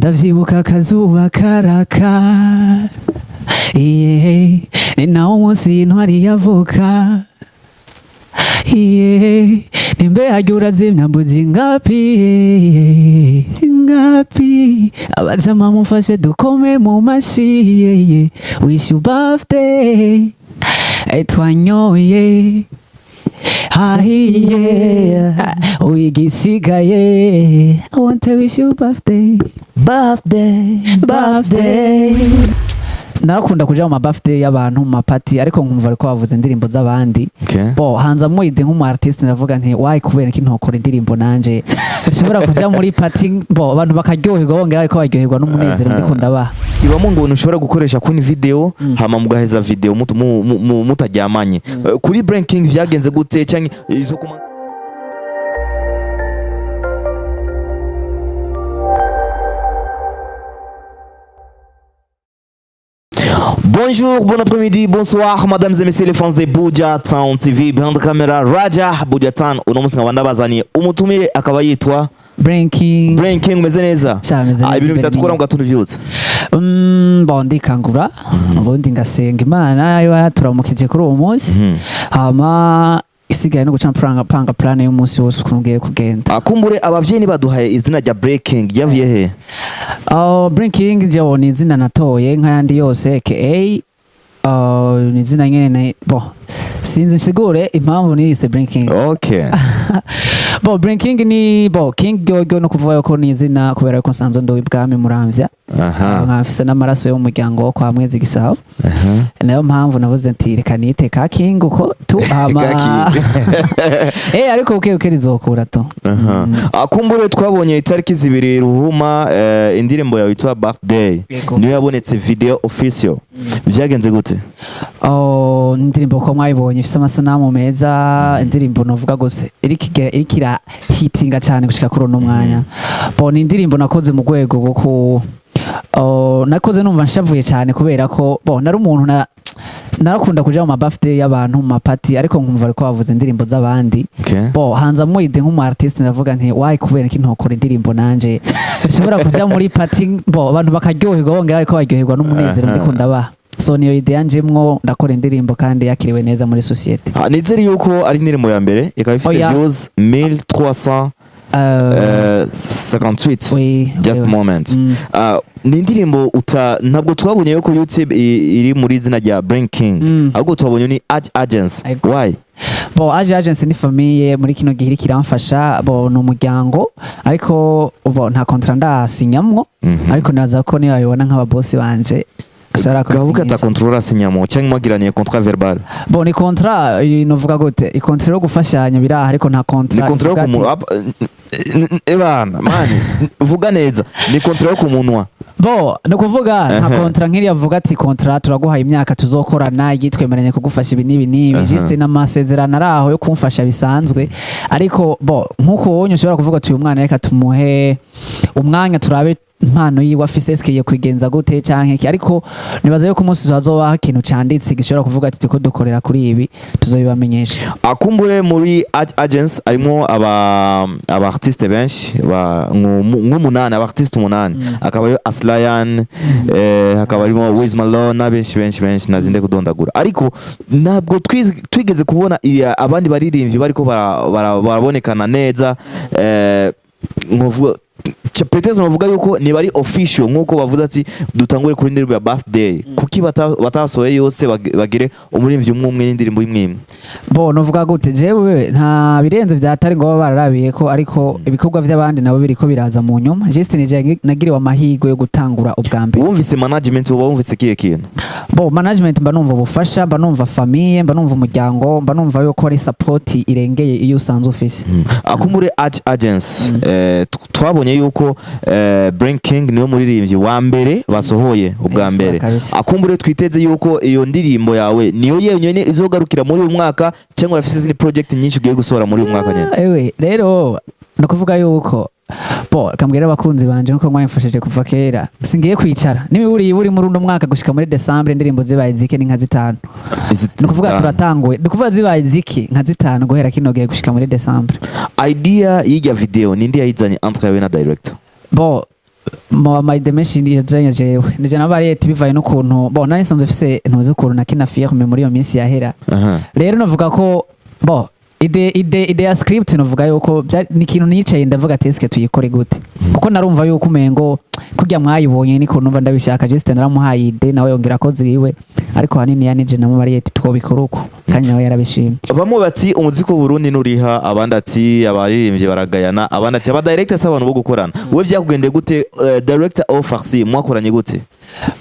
Ndavyibuka akazuba karaka, yeah. Ni nawo umunsi intwari yavuka, yeah. Nimbe harya urazimya mbuji ngapi ngapi? Abajama mumfashe dukome mu mashi, yeah. Wish you birthday. Twanyoye hahiye, wigisigaye. I want to wish you birthday. Birthday, birthday. Narakunda kuja mu ma birthday y'abantu, mu ma party, ariko nkumva ariko bavuze indirimbo z'abandi. Bo hanzamwo idée nk'umu artiste, ndavuga nti: "Why, kubera iki ntokora indirimbo nanje nshobora kuja muri party, bo abantu bakaryoherwa, bongera ariko baryoherwa n'umunezero ndiko ndabaha?" Ibamo ngo ushobora gukoresha kuri video, hama mugaheza video mutaryamanye. Kuri Brain King vyagenze gute, canke izo kuma? Bonjour, bon après-midi, bonsoir, mesdames et messieurs les fans de Buja Town TV. Behind the camera, Raja Buja Town. Uno munsi nkaba ndabazaniye umutumire, akaba yitwa Brain King. Brain King. Umeze neza? Sha, meze Ah, neza. ibintu bitatu Berlin. ukora mu gatondo uvyutse. Bon, ndikangura, ubundi ngasenga Imana iba yaturamukije kuri uwo munsi, hama isigaye no guca panga plan y'umunsi wose ukuntu ugiye kugenda. Akumbure abavyeyi baduhaye izina rya Breaking ryavuye he? Oh, Brain King jewe ni izina natoye nk'ayandi yose, aka ni izina nyene bon, sinzi nsigure impamvu niyise Brain King. Bon, Brain King ni, bon, King ryoryo no kuvuga yuko ni izina kubera yuko nsanzwe ndi uw'ibwami Muramvya, nkafise n'amaraso yo mu muryango wo kwa Mwezi Gisabo. Nayo mpamvu navuze nti: "Reka nite ka King uko tu." Hama Ka King. Ariko uke uke rizokura tu. Aha. Akumbure twabonye itariki 2 Ruhuma, indirimbo yawe yitwa Birthday niyo yabonetse video official. Vyagenze gute? Oh, indirimbo ko mwayibonye ifise amasanamu meza, indirimbo novuga gose iriko irahitinga cyane gushika kuri uno mwanya. Bon, ni indirimbo nakoze mu rwego rwo ku, oh, nakoze numva nshavuye cyane kubera ko, bon, nari umuntu narakunda kuja mu ma birthday y'abantu, mu ma party, ariko nkumva ariko bavuze indirimbo z'abandi. Bo hanzamwo idée nk'umu artiste, ndavuga nti: "Why, kubera iki ntokora indirimbo nanje nshobora kuja muri party, bo abantu bakaryoherwa, bongera ariko baryoherwa n'umunezero ndiko ndabaha?" So niyo idée yanjemwo, ndakora indirimbo kandi yakiriwe neza muri société. Ah, nizere yuko ari indirimbo ya mbere ikaba ifite Oya. views 1358 Oui, just oui. moment. Ah, ni indirimbo uta ntabwo twabonye yuko YouTube iri muri izina rya Brain King, ahubwo twabonye ni Ad Agency. Ego. Why? Bo Aje Agency ni famille muri kino gihe iriko iramfasha. Bo ni umuryango, ariko bo nta contrat ndasinyamwo, ariko naza ko niyo babibona nk'ababosi banje ashobora Kavuga ata kunsinyisha. contrat urasinyamo cyangwa mwagiraniye contrat verbal? Bo ni contrat, novuga gute, i contrat yo gufashanya biraha, ariko nta Ni contrat contrat yo ivuga ku munwa? Ebana mani, vuga neza, ni contrat yo ku munwa? Bo ni ukuvuga nta contrat nk'iriya avuga ati: "Contrat turaguhaye imyaka tuzokorana, twemeranya kugufasha ibi n'ibi n'ibi." Juste n'amasezerano ari aho yo kumfasha bisanzwe, ariko bo nk'uko wonye ushobora kuvuga ati: "Uyu mwana reka tumuhe umwanya turabe impano yiwe afise, eske ye kwigenza gute canke iki." Ariko nibaza yuko umunsi tuzazobaho ikintu canditse gishobora kuvuga ati: "Turiko dukorera kuri ibi", tuzobibamenyesha. Akumbure muri agence harimo aba artiste benshi, nk'umunani, aba artiste umunani, akabayo Aslayan, hakaba harimo Wiz Malone na benshi benshi benshi nazinde kudondagura, ariko ntabwo twigeze kubona abandi baririmbyi bariko barabonekana neza. Nkuvuga peut-être novuga yuko niba ari official nkuko bavuze ati dutangure kuri indirimbo ya Birthday, kuki batasohoye yose, bagire umuririmbyi umwe umwe n'indirimbo imwe imwe? Bo novuga gute, jewe nta birenze vyatari ngo baba bararabiye ko, ariko ibikorwa vy'abandi nabo biriko biraza mu nyuma. Juste nije nagiriwe amahirwe yo gutangura ubwa mbere. Wumvise management, uba wumvise kihe kintu? Bo management, mba numva ubufasha, mba numva famille, mba numva umuryango, mba numva yuko ari support irengeye iyo usanzwe ufise. Akumbure Agence, twabonye yuko Brain King niwe muririmbyi wa mbere basohoye ubwa mbere. Kabisa. Akumbure twiteze yuko iyo ndirimbo yawe niyo yenyene izogarukira muri uyu mwaka, cyangwa urafise izindi project nyinshi ugiye gusohora muri uyu mwaka nyene? Ewe rero ni ukuvuga yuko, bo kambwira abakunzi banje nkuko mwamfashije kuva kera, singiye kwicara. N'imiburi buri muri uno mwaka gushika muri December, indirimbo zibaye zike ni nka 5. Ni ukuvuga 5. Turatanguye, ni ukuvuga zibaye zike nka 5 guhera kino gihe gushika muri December. Idea y'irya video nindi yayizanye entre yawe na director? Bo Ma idées menshi yajanye jewe nije nabariye ati bivaye n'ukuntu, bon, nari nsanzwe mfise ntuzi ukuntu nakina film muri iyo minsi yahera. Rero navuga ko, bon, idée ya script, novuga yuko ni ikintu nicaye ndavuga ati: "Eske tuyikore gute?" Kuko narumva yuko umengo kurya mwayibonye niko numva ndabishaka. Juste naramuhaye idée, nawe yongera ko ziwe, ariko hanini yanije namubariye ati twobikora uko, kandi nawe yarabishimye. Bamwe bati umuziki w'Uburundi nuriha, abandi ati abaririmbyi baragayana, abandi ati aba director si abantu bo gukorana. Wowe vyakugendeye gute? Director of Farsi mwakoranye gute?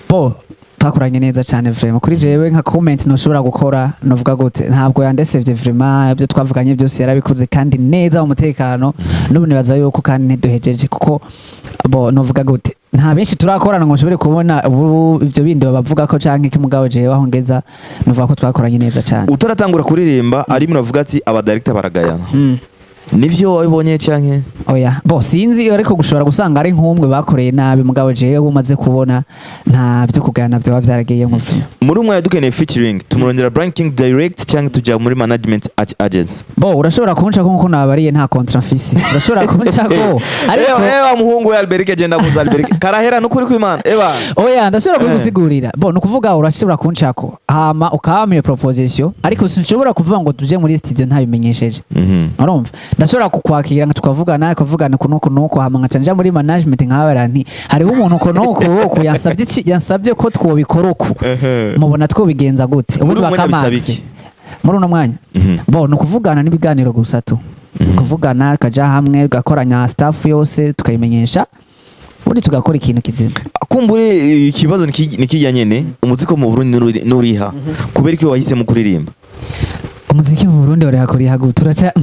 Bo, twakoranye neza cyane vraiment. Kuri jewe nka comment ntushobora gukora, novuga gute, ntabwo yandesevye vraiment. Ibyo twavuganye byose yarabikoze kandi neza mu mutekano. N'ubu nibaza yuko kandi ntiduhejeje, kuko, bo, novuga gute, nta benshi turakorana ngo nshobore kubona ubu ibyo bindi babavuga ko canke ko. Mugabo jewe aho ngeza novuga ko twakoranye neza cyane. Utaratangura kuririmba arimo uravuga ati aba director baragayana. Nivyo wabibonye canke? Oya, bo, sinzi, ariko gushobora gusanga ari nk'umwe bakoreye nabi. Mugabo jewe umaze kubona nta byo kugayana vyoba vyaragiyemwo. Muri umwe dukeneye featuring, tumurondera Brian King direct canke tuja muri management agency? Bo, urashobora kunca ko, nkuko nababariye, nta contrat mfise, urashobora kunca ko, ariko Ewa, ewa, muhungu we Alberic, genda muza Alberic karahera nukuri kw'Imana, eba. Oya, ndashobora kubigusigurira. Bo, ni ukuvuga urashobora kuncako hama ukampa iyo proposition, ariko sinshobora kuvuga ngo tuje muri studio ntabimenyesheje. Urumva, ndashobora kukwakira nka tukavugana, tukavugana kunuku nuku, hama nkaca nja muri management nkabara nti hariho umuntu uko nuku uku yansabye yansabye ko twobikora uku, mubona twobigenza gute? Muri Ubundi uwo mwanya bisaba bakamanse iki? Muri uno mwanya, bo, ni ukuvugana n'ibiganiro gusa tu, kuvugana tukaja hamwe, tugakoranya staff yose, tukayimenyesha, ubundi tugakora ikintu kizima. Kumbure ikibazo ni kijya nyene: umuziki wo mu Burundi nuriha, kubera ko wahisemo kuririmba? Umuziki mu Burundi uriha kuriha gute? Uraca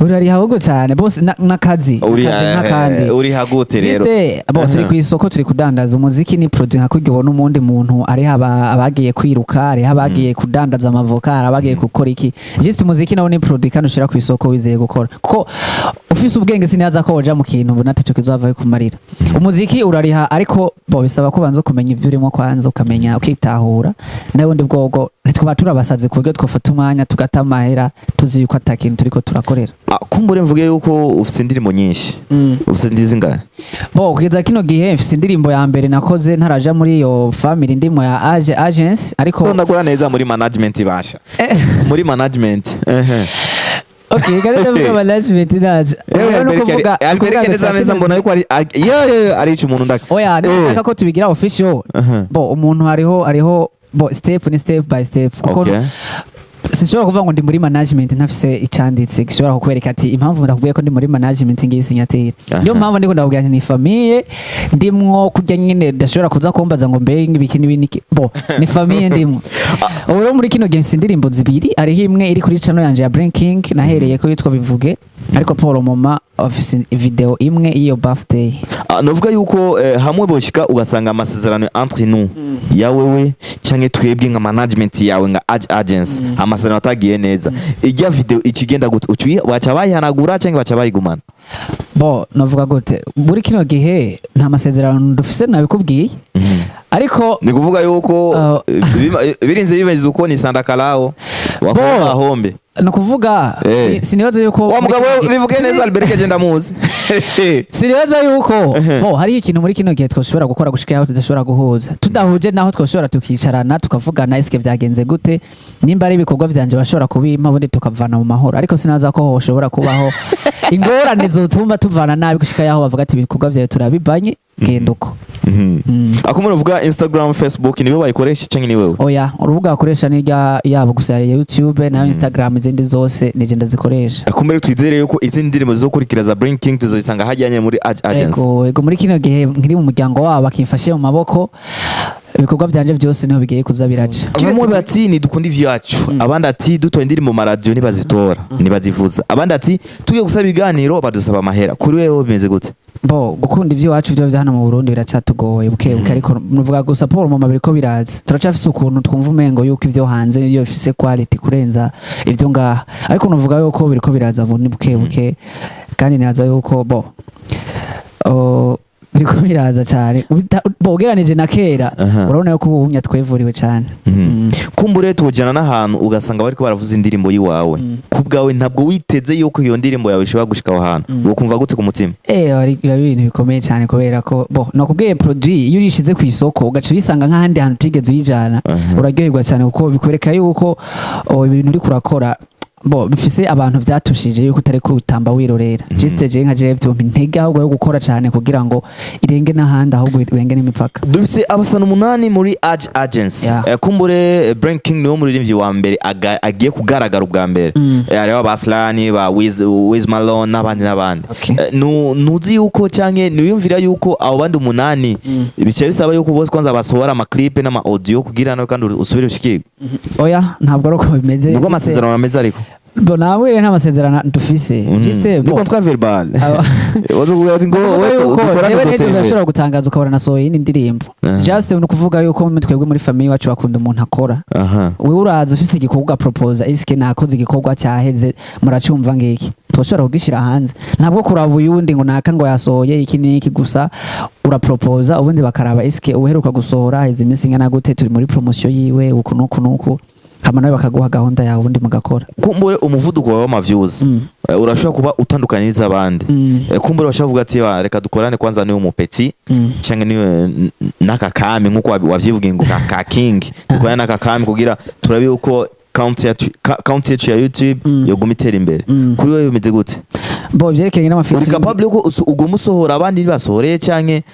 urariha ahubwo cyane bose n'akazi akazi nk'akandi. Uriha gute rero? Juste, bo, turi ku isoko, turi kudandaza. Umuziki ni produit nka kurya ubona umundi muntu ariho abagiye kwiruka, hariho abagiye kudandaza amavoka, hari abagiye gukora iki. Juste umuziki nawo ni produit kandi ushira ku isoko wizeye gukora, kuko ufise ubwenge sinibaza ko woja mu kintu ubona ataco kizova kumarira. Umuziki urariha, ariko bo, bisaba ko ubanza kumenya ibyo urimo kwanza, ukamenya, ukitahura. N'ubundi bwobwo ntitwaba turabasazi ku buryo twofata umwanya tugata amahera tuzi yuko ata kintu turiko turakorera. Ah, kumbure mvuge yuko ufise indirimbo nyinshi. Ufise indirimbo zingahe? Bo, kugeza kino gihe mfise indirimbo ya mbere nakoze ntaraja muri iyo family ndimo ya Age Agency, ariko Ndagura neza muri management basha. Muri management, ehe. Okay, kandi ndavuga management ndaje. Ewe, Rero ni Alberic ukuvuga neza gusa neza mbona yuko ari yo arica umuntu ndaka. Oya, ndashaka ko tubigira official. Bo, umuntu hariho, bo, step ni step by step, kuko sinshobora kuvuga ngo ndi muri management ntafise icanditse gishobora kukwereka ati impamvu ndakubwiye ko ndi muri management ngiyi signature. Niyo mpamvu ndiko ndakubwira nti ni famille ndimwo, kurya nyine ndashobora kuza kumbaza ngo mbe ibiki n'ibiki. Bo, ni famille ndimwo. Ubu rero muri kino gihe mfise indirimbo zibiri. Hariho imwe iri kuri channel yanje ya Brinking nahereye ko yitwa Bivuge, ariko pour moment afise video imwe y'iyo birthday. Ah, novuga yuko hamwe boshika ugasanga amasezerano entre nous ya wewe canke twebwe nka management yawe nka agency, amasezerano atagiye neza, ijya video ikigenda gute? Ucuye baca bayihanagura canke baca bayigumana? Bo, novuga gute, muri kino gihe nta masezerano dufise, nabikubwiye, ariko Ni kuvuga yuko birinze bimeze uko ni sandakalao wakoma hombe. Ni ukuvuga sinibaza yuko Wa mugabo we, bivuge neza Albert, je ndamuzi. Sinibaza yuko, bo, hariho ikintu muri kino gihe twoshobora gukora gushika aho tudashobora guhuza. Tudahuje naho twoshobora tukicarana tukavugana: eske byagenze gute? Nimba ari ibikorwa vyanje bashobora kubimpa, ubundi tukavana mu mahoro. Ariko sinaza ko hoshobora kubaho ingorane zotuma tuvana nabi gushika yaho bavuga ati ibikorwa vyawe turabivanye, genda uko. Akumara uvuga Instagram, Facebook, nibo bayikoresha canke ni wewe? Oya, urubuga bakoresha ni rya yabo gusa ya YouTube nayo Instagram, izindi zose nije ndazikoresha. Akumare twizere yuko izindi ndirimbo zizokurikira za Bring King tuzozisanga hajyanye muri agency. Ego, muri kino gihe nkiri mu muryango wabo bakimfashe mu maboko, ibikorwa byanje byose niho bigiye kuza biraca. Bamwe bati ntidukunda ivyacu, abandi ati dutoye indirimbo mu maradiyo ntibazitora, ntibazivuza, abandi ati tugiye gusaba ibiganiro badusaba amahera. Kuri wewe bimeze gute? Bo, gukunda iby'iwacu byo bya hano mu Burundi biracatugoye buke buke, ariko nuvuga gusa pour moment biriko biraza. Turacafise ukuntu twumva umengo yuko ivyo hanze nivyo bifise quality kurenza ivyo ngaha, ariko nuvuga yuko biriko biraza bundi buke buke, kandi nibaza yuko, bo, Biriko biraza cyane. Bo ugereranije na kera, urabona yuko ubu bunya twevuriwe cyane. Kumbure tujana n'ahantu ugasanga bariko baravuza indirimbo yiwawe, ku bwawe ntabwo witeze yuko iyo ndirimbo yawe ishobora gushika aho hantu, ukumva gute ku mutima? Biba ibintu bikomeye cyane, kubera ko bo nakubwiye, produit iyo uyishize ku isoko ugaca uyisanga nk'ahandi hantu utigeze uyijana, uraryoherwa cyane, kuko bikwereka yuko ibintu uriko urakora bo bifise abantu vyatushije, yuko utari kutamba wirorera. Juste je nka jewe vyompa intege ahubwo yo gukora cyane kugira ngo irenge n'ahandi, ahubwo irenge n'imipaka. Dufise abasana umunani muri Age Agency. Kumbure Brain King niwo muririmbyi wa mbere agiye kugaragara ubwa mbere. Hariho abaslani ba Wiz Malone n'abandi n'abandi. Ntuzi yuko canke niyumvira yuko abo bandi umunani bica bisaba yuko bose kwanza basohora ama clip n'ama audio kugira nawe kandi usubire ushikirwe? Oya, ntabwo ari uko bimeze. Nubwo amasezerano ameze, ariko Bo nawe nta masezerano dufise. Juste Ni bo contrat verbal. Wazo ati ngo Kuvuga yuko dukorane, jewe tuzotere n'ejo imbere. birashobora gutangaza ukabona nasohoye iyindi ndirimbo. Just ni ukuvuga yuko twebwe muri famille iwacu bakunda umuntu akora. Wewe uraza ufise igikorwa, proposa iske nakoze igikorwa cyaheze, muracumva ngiki, toshobora kugishira hanze. Ntabwo kuraba uyundi ngo naka ngo yasohoye iki n'iki gusa, uraproposa ubundi bakaraba iske uheruka gusohora heze iminsi ingana gute, turi muri promotion yiwe uku n'uku n'uku, hama nawe bakaguha gahunda yawe, ubundi mugakora. Kumbure umuvuduko wawe w'ama views urashobora kuba utandukanye n'iz'abandi. Kumbure bashobora kuvuga ati: "Ba, reka dukorane kwanza niwe mupeti cyangwa niwe n'aka kami," nk'uko wavyivugiye ngo ka king, dukorane n'aka kami kugira turabe uko count yacu ya YouTube yoguma itera imbere. Kuri wewe bimeze gute? Bo ivyerekeranye Uri n'ama featuring capable yuko uguma usohora abandi ntibasohoreye canke?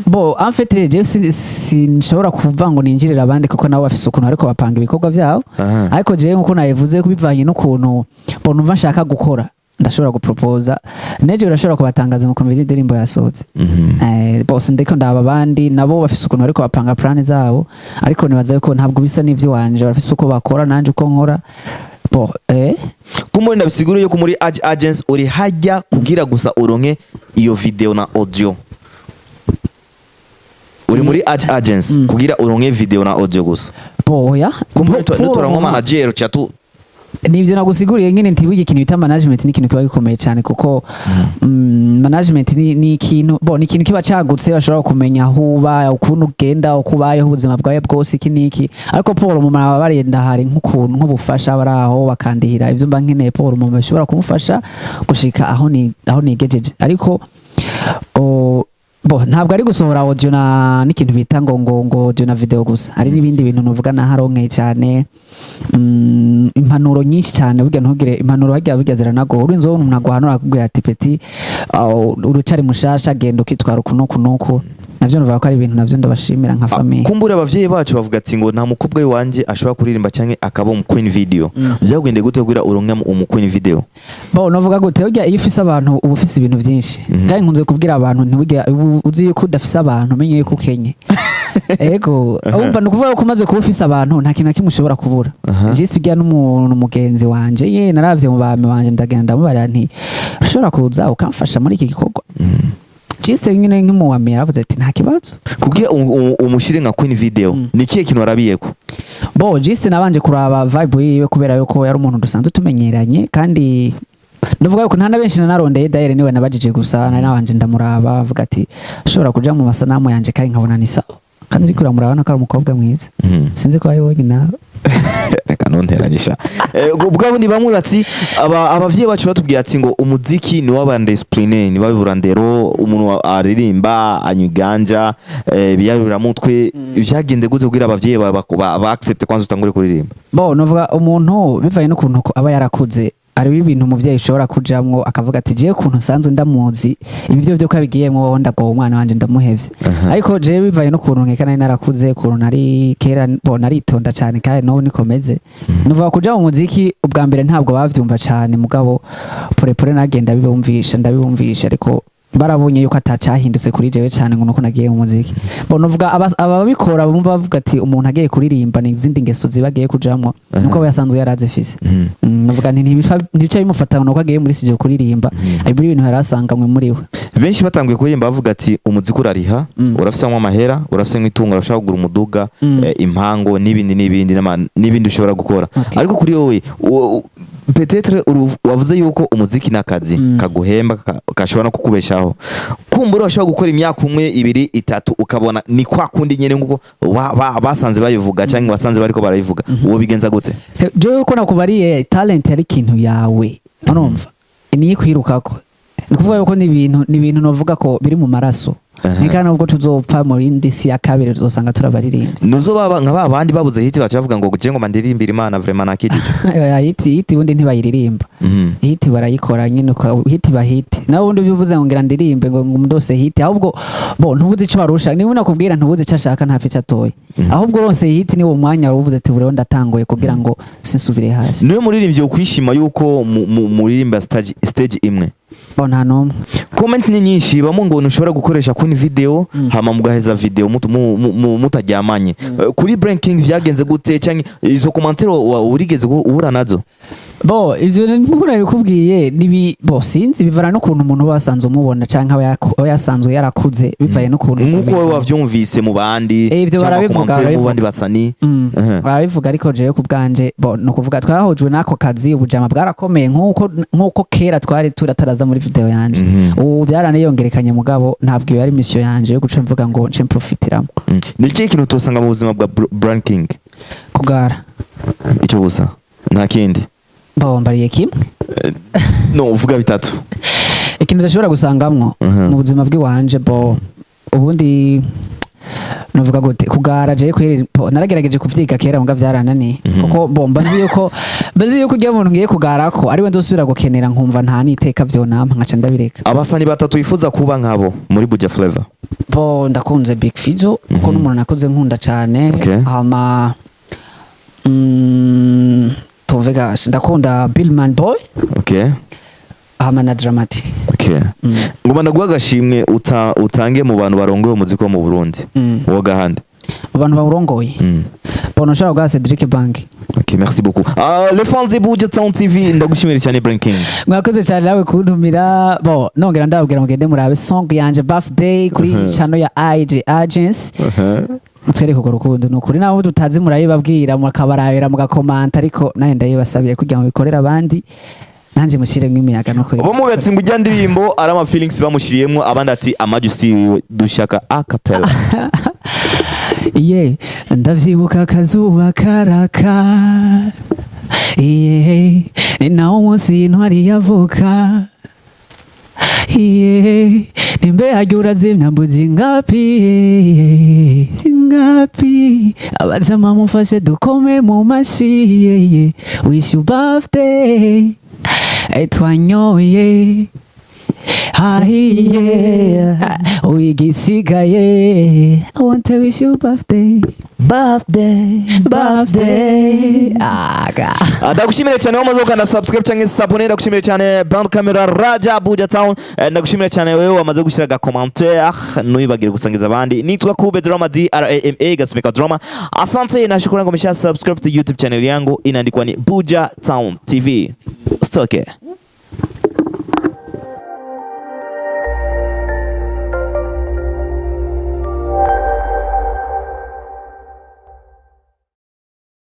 Bo en fait jewe sinshobora kuvuga ngo ninjirire abandi, kuko nabo bafise ukuntu ariko bapanga ibikorwa vyabo. Ariko jewe nkuko nabivuze, kubivanye n'ukuntu bo numva nshaka gukora, ndashobora guproposa nejo birashobora kubatangaza mu kumva indirimbo yasohotse. Bose ndiko ndaba abandi nabo bafise ukuntu bariko bapanga plan zabo, ariko nibaza yuko ntabwo bisa n'ivy'iwanje. Barafise uko bakora, nanje uko nkora. Bo Kumbure ndabisigura yuko muri Agency uri hajya kugira gusa uronke iyo video na audio. Uri muri Agency kugira uronke video na audio gusa? Bo oya. Kumbure Pour nuturanka le moment, manager uca tu nivyo nagusiguriye nyine nti burya ikintu bita management ni ikintu kiba gikomeye cyane, kuko management ni ikintu bo ni ikintu kiba cagutse, bashobora kumenya aho uba, ukuntu ugenda, uko ubayeho ubuzima bwawe bwose, iki n'iki. Ariko pour le moment baba barenda hari nk'ukuntu nk'ubufasha bari aho bakandihira ibyo mba nkeneye. Pour le moment bashobora kumufasha gushika aho nigejeje, ariko bo ntabwo ari gusohora audio na n'ikintu bita ngo audio na video gusa, hari n'ibindi bintu nuvuga naharonkeye cyane, impanuro nyinshi cyane. Burya ntugire impanuro harya, burya ziranagora. Urinze ubona umuntu aguhanura akubwira ati: "Petit, urucari mushasha, genda ukitwara uku n'uku n'uku." Navyo nuvuga ko ari ibintu navyo ndabashimira nka famille. Kumbure abavyeyi bacu bavuga ati ngo nta mukobwa w'iwanje ashobora kuririmba canke akaba umu queen video. Byagendeye gute kugira uronke umu queen video? Bo novuga gute, burya iyo ufise abantu uba ufise ibintu byinshi. Kandi nkunze kubwira abantu ntiburya uzi yuko udafise abantu umenye yuko ukenye. Ego, urumva ni ukuvuga ko umaze kuba ufise abantu nta kintu na kimwe ushobora kubura. Juste ujya n'umuntu mugenzi wanje ye naravye mu bami banje, ndagenda ndamubarira nti: "Ushobora kuza ukamfasha muri iki gikorwa?" Juste nyine nk'umuwami yaravuze ati: "Nta kibazo." Kugira umushire nka queen video, ni kihe kintu warabiyeko? Bo juste nabanje kuraba vibe yiwe, kubera yuko yari umuntu dusanzwe tumenyeranye, kandi ndavuga yuko nta na benshi nanarondeye. Daire niwe nabajije gusa, nari nabanje ndamuraba, avuga ati ushobora kuja mu masanamu yanje, kandi nkabona ni sawa, kandi uriko uramurabona ko ari umukobwa mwiza. Sinzi ko wabibonye nawe. Reka ntunteranyisha. Ubwo bundi bamwe bati abavyeyi bacu batubwiye ati ngo umuziki ni w'abandiscipline, ni w'abiburandero, umuntu aririmba anywa iganja, ibiyaruramutwe. Vyagenze gute kugira abavyeyi ba accept kwanza utangure kuririmba? Bo novuga umuntu bivanye n'ukuntu ko aba yarakuze, hariho ibintu umuvyeyi ushobora kujamwo akavuga ati: "Jewe ukuntu nsanzwe ndamuzi, ibi byo byo ko abigiyemwo ndagoha umwana wanje, ndamuhevye." Ariko jewe bivanye n'ukuntu nkeka nari narakuze, ukuntu nari kera, bo naritonda cane kandi n'ubu nikomeze. Nuvuga kuja mu muziki ubwa mbere ntabwo bavyumva cane, mugabo pore pore nagenda bibumvisha, ndabibumvisha, ariko barabonye yuko atacahindutse kuri jewe cane ngo nuko nagiye mu muziki. Bo nuvuga ababikora bumva bavuga ati umuntu agiye kuririmba ni izindi ngeso ziba agiye kujamwo, nuko aba yasanzwe yarazifise. Nuvuga nti ntibica bimufata ngo nuko agiye muri studio kuririmba, ibyo ibintu yari asanganywe muri we. Benshi batanguye kuririmba bavuga ati umuziki urariha, urafisemwo amahera, urafisemwo itungo, urashobora kugura umuduga, impango n'ibindi n'ibindi n'ibindi ushobora gukora. Ariko kuri wowe Peut-être wavuze yuko umuziki n'akazi kaguhemba, kashobora no kukubeshaho. Kumbura washobora gukora imyaka umwe, ibiri, itatu, ukabona ni kwa kundi nyene nguko basanze bayivuga cyangwa wasanze bariko barayivuga, uwo bigenza gute? Jewe uko nakubariye, talent yari ikintu yawe, urumva, niyo kwirukako. Ni kuvuga yuko ni ibintu novuga ko biri mu maraso. Nika nubwo tuzopfa mu yindi si ya kabiri, tuzosanga turabaririmbyi. Nuzo baba nka ba bandi babuze hit, baca bavuga ngo je ngo mandirimbira Imana, vraiment nakijije. Oya, hit ubundi ntibayiririmba. Hit barayikora nyine, hit ba hit. Nawe ubundi bivuze ngo ngira ndirimbe ngo ndose hit, ahubwo bo ntubuze ico barusha. Niba nakubwira ntubuze ico ashaka, ntapfa ico atoye. Ahubwo uronse hit ni wo mwanya wavuze ati buriho ndatanguye kugira ngo sinsubire hasi. Niwe muririmbyi ukwishima yuko muririmba stage imwe? Bo, nta n'umwe. Comment ni nyinshi, bamwe ngo ntushobora gukoresha kuri video, hama mugaheza video mutaryamanye. Kuri Brain King vyagenze gute? Cyangwa izo commentaire urigeze uhura nazo? Bo, ivyo nk'uko nabikubwiye, nibi bo sinzi, bivana n'ukuntu umuntu aba asanzwe umubona canke aba yasanzwe yarakuze, bivaye n'ukuntu nk'uko wowe wavyumvise mu bandi Ivyo cyangwa barabivuga, commentaire mu barabivuga. bandi basani. Barabivuga, ariko jewe ku bwanje, bo ni ukuvuga twahujwe n'ako kazi, ubujama bwarakomeye nk'uko kera twari turataraza muri video yanje. Ubu byaraniyongerekanye, mugabo ntabwo iyo yari mission yanje yo guca mvuga ngo nce mprofitiramo. Ni ikihe kintu utosanga mu buzima bwa Brain King? Kugara. Icyo gusa, nta kindi? Bo, mbariye kimwe. No uvuga bitatu. Ikintu udashobora gusangamwo mu buzima bw'iwanje, bo ubundi navuga gute, kugara jewe kweri, bo naragerageje kuvyiga kera muga vyarananiye, kuko bo mba nzi yuko ujya muntu ngiye kugarako ariwe nzosubira gukenera, nkumva nta niteka vyonampa, nkaca ndabireka. Abasani batatu wifuza kuba nkabo muri Buja Flavor? Bo, ndakunze Big Fizzo kuko n'umuntu nakuze nkunda cane. Hama tuvuga ndakunda Billman Boy. Hama na Dramati. Okay. Ngoma ndaguha agashimwe utange mu bantu barongoye umuziki wo mu Burundi. Wowe gahande? Mu bantu bawurongoye, bona ushobora guha Cedric Bank. Ok, merci beaucoup. Les fans de Buja Town TV, ndagushimira cyane, Brain King. Mwakoze cyane nawe kuntumira. Bo nongera ndababwira mugende murabe song yanje Birthday kuri channel ya IG Agency, mutwereke urwo rukundo. Ni ukuri naho tutazi murabibabwira, mukabarabira, mugakomanta, ariko nawe ndayibasabiye kugira ngo bikorere abandi, nanjye mushyiremo imiyaga no kuri. Ubu mubatsi ngo ujya ndirimbo ari ama feelings bamushyiriyemo, abandi ati amajwi si wiwe, dushaka a cappella. Ye, ndavyibuka akazuba karaka, iye, ni nawo umunsi intwari yavuka, iye, nimbe hajya urazimya mbuji ngapi ngapi, abajama mumfashe dukome mu mashi, ye, wish you birthday. Twanyoye hahiye wigisigaye, I want to wish you birthday. Birthday. Birthday. Aga. Ndagushimire cyane wamaze gukanda subscribe cyangwa s'abonner. Ndagushimire cyane Band Camera Raja Buja Town. Ndagushimire cyane wewe wamaze gushyira ga commentaire, ntwibagire gusangiza abandi. Nitwa Kube Drama, D R A M A gasumika Drama. Asante na shukrani kwa mesha subscribe to YouTube channel yangu, inaandikwa ni Buja Town TV. Usitoke.